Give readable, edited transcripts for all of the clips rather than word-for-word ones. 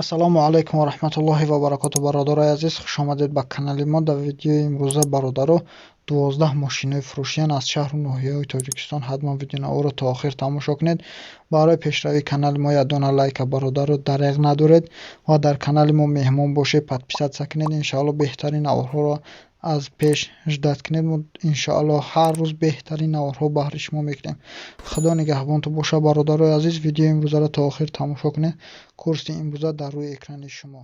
Ассалому алайкум ва раҳматуллоҳи ва баракоту, бародарои азиз, хушомадед ба канали мо. Дар видеои имрӯза, бародаро, 12 мошинои фурӯшиянд аз шаҳру ноҳияҳои Тоҷикистон. Ҳатман видеонаворо то охир тамошо кунед. Барои пешравии канали мо як дона лайка, бародаро, дареғ надоред ва дар канали мо меҳмон бошед, подписаться кунед. Иншоалло, беҳтарин наворҳоро аз пеш ждать кунед. Мо, иншоалло, ҳар рӯз беҳтарин наворҳо баҳри шумо мекунем. Худо нигаҳбонтон бошад, бародарои азиз. Видеои имрӯзаро то охир тамошо кунед. Курси имрӯза дар рӯи экрани шумо.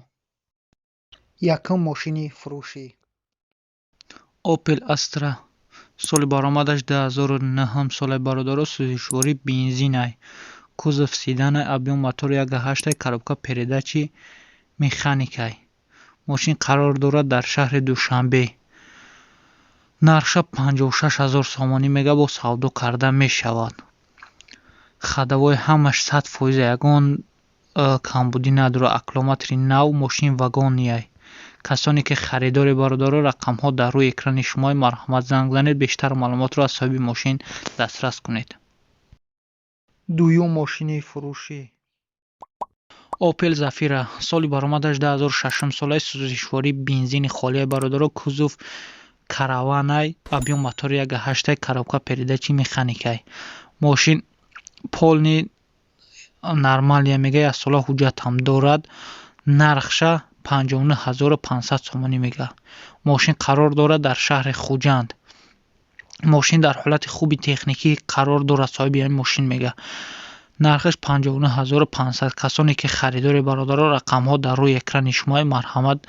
Якум мошини фурӯшӣ: Opel Astra, соли баромадаш 2009 солаи, бародаро, сӯзишворӣ бензинай, кузов седанай, объём мотор 1,8, коробка передачи механикай. Мошин қарор дорад дар шаҳри Душанбе. Нархша 56 000 сомонӣ мега, бо савдо карда мешавад. Ходовой ҳамаш 100%, ягон камбудӣ надорад, аккумулятори нав, мошин вагонияй. Касоне ки харидори, бародаро, рақамҳо дар рӯи экрани шумо, марҳамат, занг занед, бештар маълумотро аз соҳиби мошин дастрас кунед. Дуюм мошини фурӯшӣ: Opel Zafira, соли баромадаш 2006 солаи, сӯзишворӣ бензини холияй, бародаро, кузов караванай, объём мотори 1,8, коробка передачи механикай. Мошин полный нормальный мега, яксола ҳуҷҷатам дорад. Нархша 59 500 сомонӣ мега. Мошин қарор дорад дар шаҳри Хуҷанд. Мошин дар ҳолати хуби техникӣ қарор дорад, соҳиби ҳамин мошин мега. Нархаш 59 500. Касоне ки харидори, бародаро, рақамҳо дар рӯи экрани шумо, марҳамат,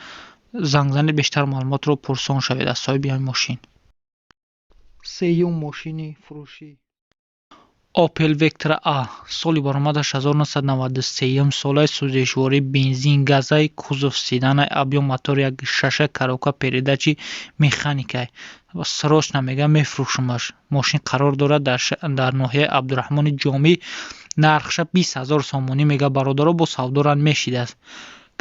занг занед, бештар маълумотро пурсон шавед аз соҳиби ҳамин мошин. Сеюм мошини фурӯшӣ: Opel Vectra A, соли баромадаш 1993 солаи, сӯзишворӣ бензин газай, кузов седанай, объём мотор 1,6, коробка передачи механикай. Срочно мегӯям, мефурӯшумаш. Мошин қарор дорад дар ноҳияи Абдураҳмони Ҷомӣ. Нархша 20 000 сомонӣ мега, бародаро, бо савдоран мешидааст.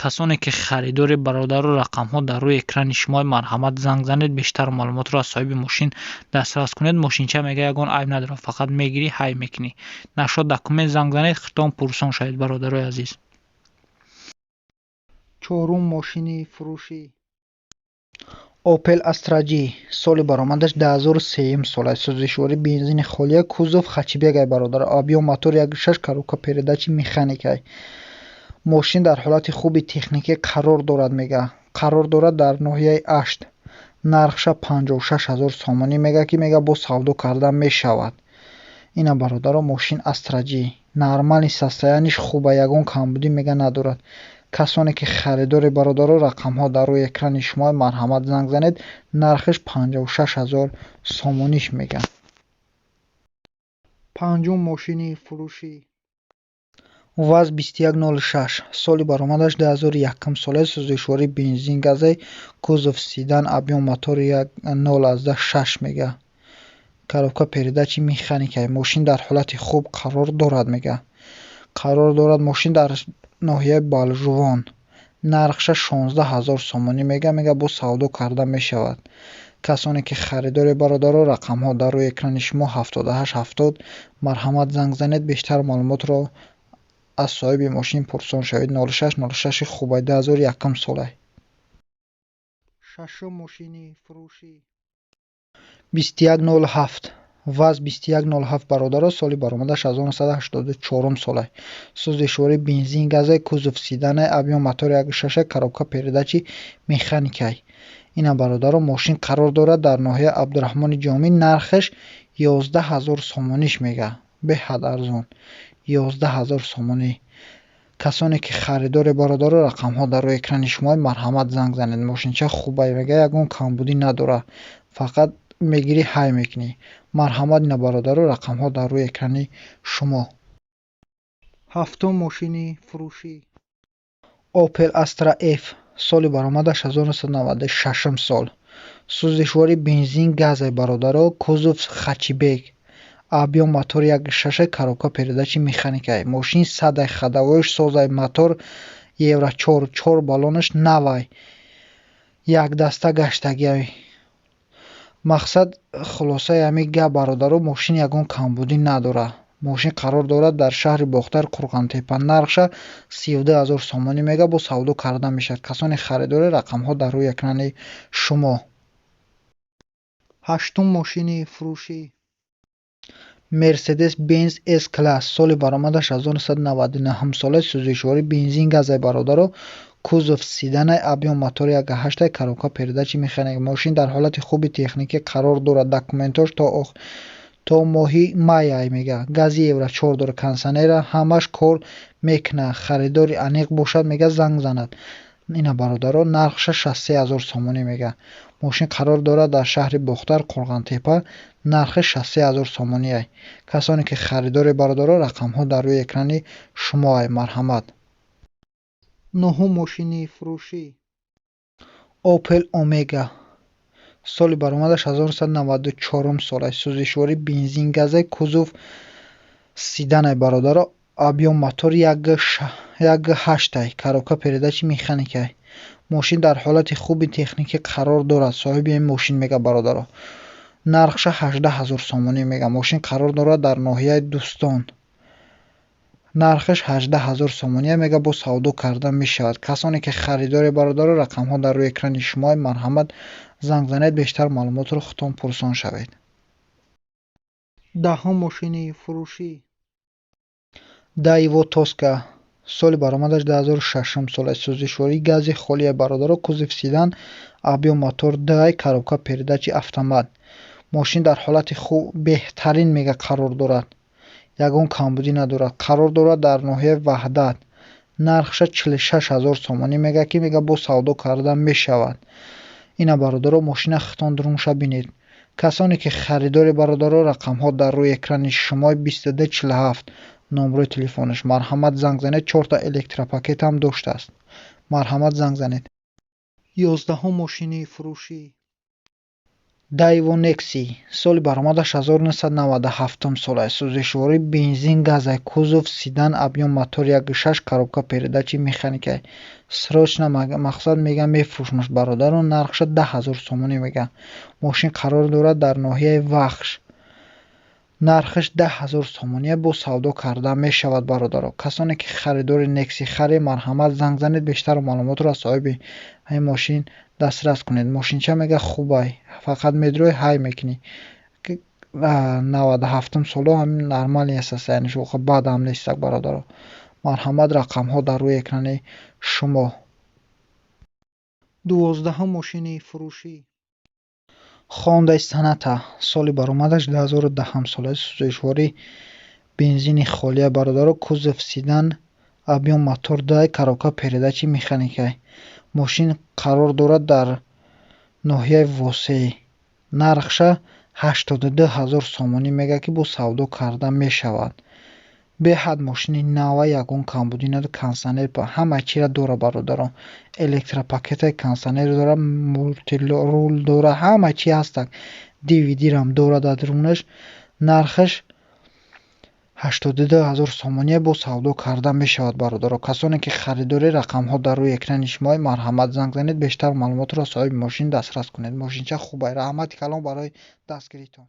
Касоне ки харидори, бародаро, рақамҳо дар рӯи экрани шумо, марҳамат, занг занед, бештар маълумотро аз соҳиби мошин дастрас кунед. Мошинча мега, ягон айб надорад, фақат мегирӣ, ҳай мекунӣ. Нашод документ, занг занед, хитон пурсон шавед, бародарои азиз. Чорум мошини фурӯшӣ: Opel Astra G, соли баромадаш 2003 сола, сӯзишворӣ бензини холия, кузов хэтчбекай, бародар, объём мотор 1,6, коробка передачи механикай. Мошин дар ҳолати хуби техникӣ қарор дорад мега. Қарор дорад дар ноҳияи Ашт. Нархша 56 000 сомонӣ мега, ки мега, бо савдо карда мешавад. Ина, бародаро, мошин Astra G нормальный, состояние ш хуба, ягон камбудӣ мега надорад. Касоне ки харидори, бародаро, рақамҳо дар рӯи экрани шумо, марҳамат, занг занед. Нархаш 56 000 сомониш мега. Панҷум мошини фурӯшӣ: ВАЗ 2106, соли баромадаш 2001 солаи, сӯзишворӣ бензин газай, кузов седан, объём мотори 0,6 мега, коробка передачи механикай. Мошин дар ҳолати хуб қарор дорад мега. Қарор дорад мошин дар ноҳияи Балжувон. Нархша 16 000 сомонӣ мега, бо савдо карда мешавад. Касоне ки харидори, бародаро, рақамҳо дар рӯи экрани шумо, 78 70, марҳамат, занг занед, бештар маълумотро аз соҳиби мошин пурсон шавед. 06 06 хубай, 2001 солай. Шашум мошини фурӯшӣ: 2107, ВАЗ 2107, бародаро, соли баромадаш 1984 солай, сӯзишворӣ бензин газай, кузов седанай, объём мотор 1,6, коробка передачи механикай. Ина, бародаро, мошин қарор дорад дар ноҳияи Абдураҳмони Ҷомӣ. Нархаш 11 000 сомониш мега, беҳад арзон, 11 000 сомонӣ. Касоне ки харидори, бародаро, рақамҳо дар рӯи экрани шумо, марҳамат, занг занед. Мошинча хубай мега, ягон камбудӣ надорад, фақат мегирӣ, ҳай мекунӣ. Марҳамат, ина, бародаро, рақамҳо дар рӯи экрани шумо. Ҳафтум мошини фурӯшӣ: Opel Astra F, соли баромадаш 1996 сол, сӯзишворӣ бензин газай, бародаро, кузов хэтчбек, объём мотор 1,6, коробка передачи механикай. Мошин садай, ходовой ш созай, мотор евро 4, чор баллонаш навай, якдаста гаштагиай. Мақсад, хулосаи ҳамин гап, бародаро, мошин ягон камбудӣ надорад. Мошин қарор дорад дар шаҳри Бохтар, Қурғонтеппа. Нархша 32 000 сомонӣ мега, бо савдо карда мешавад. Касоне харидоре, рақамҳо дар рӯи экрани шумо. Ҳаштум мошини фурӯшӣ: Мерседес Бенз С класс, соли баромадаш 1999 сола, сӯзишворӣ бензин газай, бародаро, кузов седанай, объём мотори 1,8, коробка передачи механика. Мошин дар ҳолати хуби техникӣ қарор дорад, документош то моҳи май мега. Гази евро 4 дора, кондитсионера ҳамаш кор мекунад. Харидори аниқ бошад, мега, занг занад. Ина, бародаро, нархша 63 000 сомонӣ мега. Мошин қарор дорад дар шаҳри Бохтар, Қурғонтеппа, нархи 63 000 сомониай. Касоне ки харидоре, бародаро, рақамҳо дар рӯи экрани шумоай, марҳамат. Нуҳум мошини фурӯшӣ: Опел Омега, соли баромадаш 1994 сола, сӯзишворӣ бензин газай, кузов седанай, бародаро, объём мотор 1,8, коробка передачи механикай. Мошин дар ҳолати хуби техникӣ қарор дорад. Соҳиби ин мошин мега, бародаро, нархша 18 000 сомонӣ мега. Мошин қарор дорад дар ноҳияи Дӯстон, нархаш 18 000 сомония мега, бо савдо карда мешавад. Касоне ки харидоре, бародаро, рақамҳо дар рӯи экрани шумо, марҳамат, занг занед, бештар маълумотро худтон пурсон шавед. Даҳум мошини фурӯшӣ: Даева Тоска, соли баромадаш 2006 сола, сӯзишвории гази холия, бародаро, кузов седан, объём мотор 2, коробка передачи автомат. Мошин дар ҳолати беҳтарин мега қарор дорад, ягон камбудӣ надорад. Қарор дорад дар ноҳияи Ваҳдат. Нархша 46 000 сомонӣ мега, ки мега, бо савдо карда мешавад. Ина, бародаро, мошина худтон дурунша бинед. Касоне ки харидори, бародаро, рақамҳо дар рӯи экрани шумо, 2247 номерои телефонаш, марҳамат, занг занед. Чорта электропакет ҳам доштааст, марҳамат, занг занед. 11-ум мошини фурӯшӣ: Даева Некси, соли баромадаш 1997 сола, сӯзишвории бензин газай, кузов седан, объём мотор 1,6, коробка передачи механикай. Срочно мақсад мега, мефурӯшмаш, бародаро, нархша 10 000 сомонӣ мега. Мошин қарор дорад дар ноҳияи Вахш, нархаш 10 000 сомония, бо савдо карда мешавад. Бародаро, касоне ки харидори Некси харе, марҳамат, занг занед, бештар маълумотро аз соҳиби ҳамин мошин дастрас кунед. Мошинча мега хубай, фақат медрои, ҳай мекунӣ. 97-ум соло ҳамин нормальный аст, яъне бад ҳам нестак. Бародаро, марҳамат, рақамҳо дар рӯи экрани шумо. 12-ум мошини фурӯшӣ: Хондай Соната, соли баромадаш 2010 сола, сӯзишвории бензини холия, бародаро, кузов седан, объём мотор 2, коробка передачи механикай. Мошин қарор дорад дар ноҳияи Восеъ, нархша 82 000 сомонӣ мега, ки бо савдо карда мешавад. Беҳад мошини нава, ягон камбудӣ надорад, кондитсионер ҳама чиро дора, бародарон, электропакетаи кондитсионер дора, мультируль дора, ҳама чи ҳастак, ДВДрам дора дар дарунаш. Нархаш 82 000 сомония, бо савдо карда мешавад. Бародаро, касоне ки харидорӣ, рақамҳо дар рӯи экрани шумо, марҳамат, занг занед, бештар маълумотро аз соҳиби мошин дастрас кунед. Мошинча хубай. Раҳмати калон барои дастгиритон.